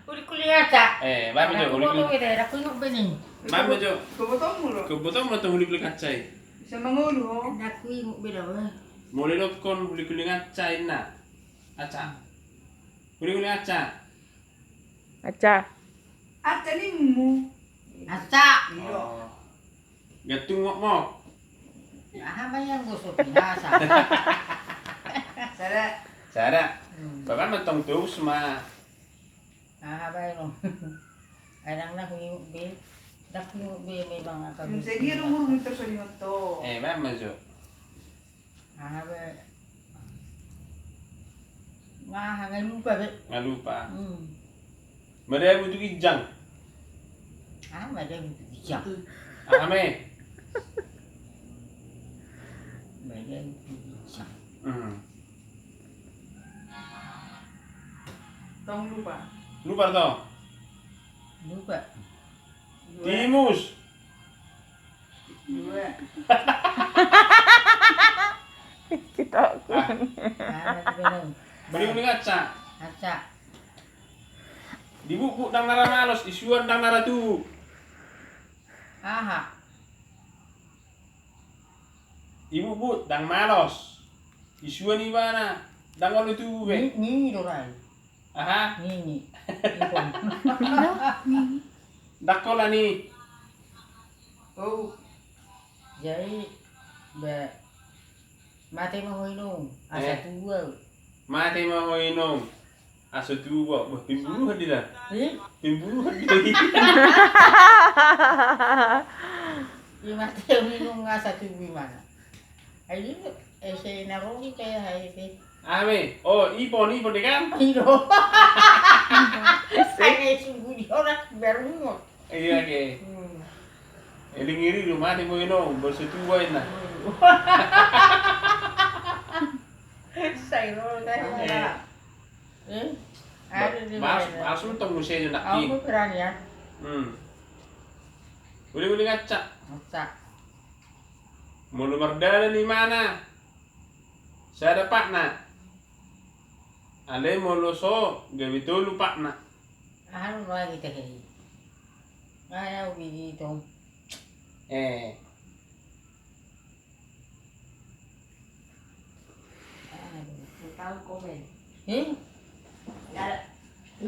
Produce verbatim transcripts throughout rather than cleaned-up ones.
Hulihuli ngaca. Eh, baen ma jo hulihuli. Baen ma jo. Kebotomuna tong hulihuli ngaca i. Bisa mangolu ho. Molo didokkon hulihuli ngaca inna. Aca. Hulihuli ngaca. Aca. Aca ninmu. Aca. Gantung mokmok. Aha ma ian gosok biasa. Sada. Sada. Baen ma tong, tos ma. Aha baen on. Adang na huingot be. Dang huingot be memang angka. Sadia do murung terus huingot to. Eh, baen ma jo. Aha be. Nga, nga lupa be. Nga lupa. Madabu tu ginjang. Aha madabu tu ginjang? Aha me? Madabu tu ginjang. Tong lupa. Lupa tong. Lupa. Timus. Dua. Kita. Hulihuli ngaca. Ngaca. Dibukbuk ndang na ra malos, disuan ndang na ra tubu. Aha. Dibukbuk ndang malos, disuan ibana ndang olo tubu be. Ni do rai. Aha? Ni ni. Ndang holan i. Oh. Jadi be mate ma ho inong asa tubu. Mate ma ho inong asa tubu. Bah, pembunuhan dia. Pembunuhan dia. Mate ho inong asa tubu imana. Ai di ese na rogi pe hai pe. Aha me? Oh, ipon, ipon de kan? Ido. Ai sungguh di orang baru. Iya ke. Eling iri rumah ni boy no, bersetuju boy na. Sai lo kan. Masuk tong muse jo nak. Aku berani ya. Boleh boleh ngacak. Ngacak. Molo mardalan imana sada patna. Alai molo so gabe tolu patna. Aha do lagi tehe i? Mana ubigi tong. Eh. Tahu komen. Heh?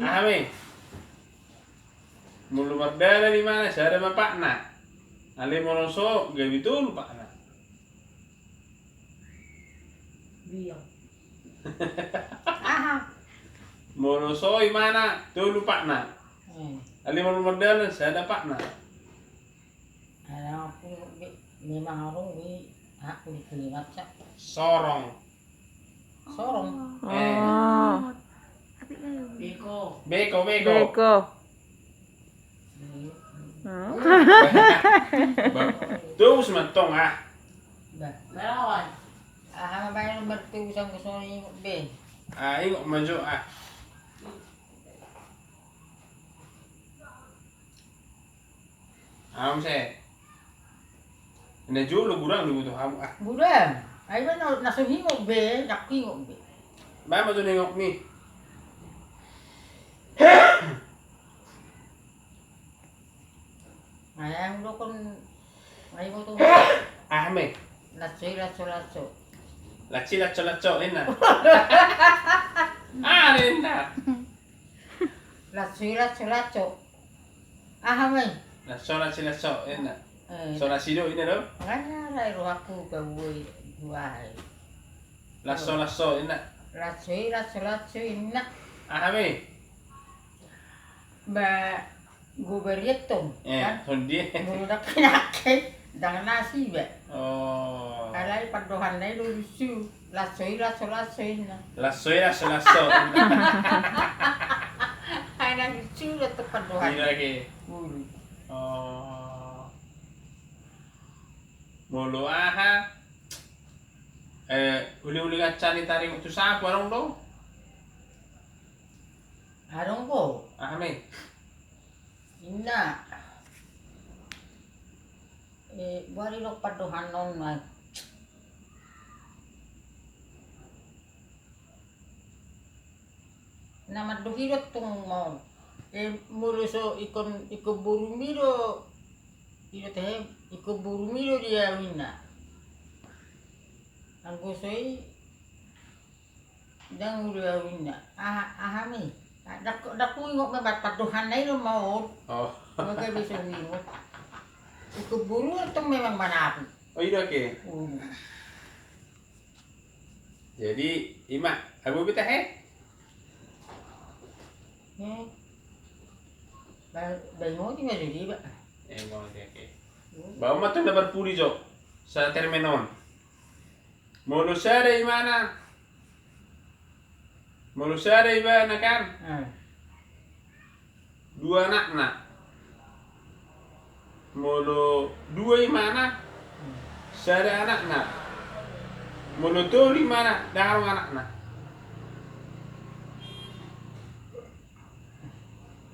Aha me? Molo mardalan imana sada ma patna. Alai molo so gabe tolu patna. Biang. Aha. Molo so imana tolu patna. Alai molo mardalan sada patna. Alai aku memang arung di aku di kuningat sa. Sorong. Sorong. Eh. Beko. Beko, beko. Beko. Terus mantong ah. Melawan. Aha ma baen bertu sangko soni be. Ah, ingot manjo ah. Am se. Na jolo gurang do butuh hamu ah. Gurang. Ai ba na so hingot be, dak hingot be. Ba ma jo na hingot ni. Ai ang dokon ai butuh. Ah me. Laco i laco laco. Laci laco laco inna. Ah inna. Laco i laco laco. Aha mai? Laso lasi laso inna. So lasi do inna do. Makanya rai rohaku pabuai buai. Laso laso inna. Laso i laso laso inna. Aha mai? Ba gobarian tong. Eh, kan? Sondia. Molo dang pinake dang nasi ba. Oh. Alai pandohan nai do lucu. Laso i laso laso inna. Laso i laso laso inna. Ai na lucu do tu pandohan. Ina ke. Bulu. Oh. Molo aha? Eh, uli-uli ngacani taringot tu sapu adong do? Adong do. Aha mai? Inna. Eh, bari do pandohan non mai. Na mandok i do tong maol. E, molo so ingkon, ingkon borumi do. I do tehe, ingkon borumi do diawinna. Anggo so i, ndang uli awinna. Aha, aha mi? Ndang, ndang huingot ma, bat pandohanna i do maol. Oh. Gabe so huingot. Ingkon boru tong memang manapi. Oh, i do ake. Hmm. Jadi, ima, abu beta he? Hmm. Ba, ba ingoti ma jadi, ba. Eh, ingoti, oke. Hmm. Ba, ma tong na parpudi jo. Sa termen on. Molo sada imana. Molo sada ibana kan? Eh. Dua anakna. Molo dua imana, hmm, sada anakna. Molo tolu imana, ndang adong anakna.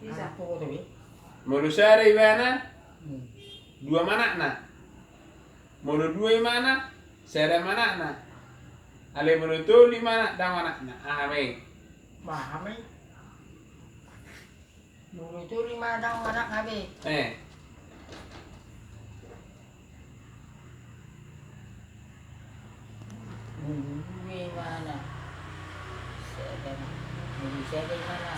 Bisa. Molo sada ibana, hmm, dua ma anakna. Molo dua imana, sada ma anakna. Alai molo tolu imana, ndang adong anakna. Aha ma i? Aha ma i? Molo tolu imana, ndang adong anakna be. Eh. Molo dua imana, sada ma, molo sada imana,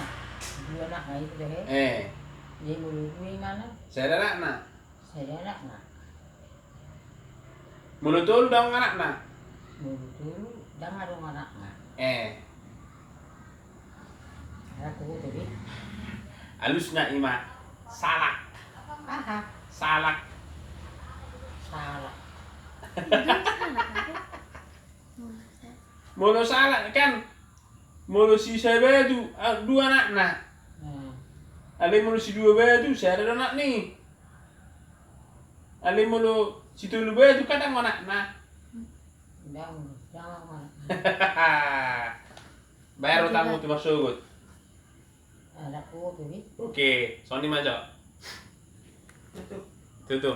dua anakna itu deh. Eh. Jadi molo dua imana, sada anakna. Sada anakna. Molo tolu ndang adong anakna. Molo tolu ndang adong anakna. Eh. Alusna ima salak. Aha? Salak. Salak. Molo salak kan, molo sisabatu, ah, dua anakna. Hmm. Alai molo sidua batu, sada do anakna i. Alai molo sitolu batu, ndang adong anakna. Ndang, ndang adong anakna. Bayar utangmu tu marsogot. Oke, songon i ma jo. Tutu. Tutu.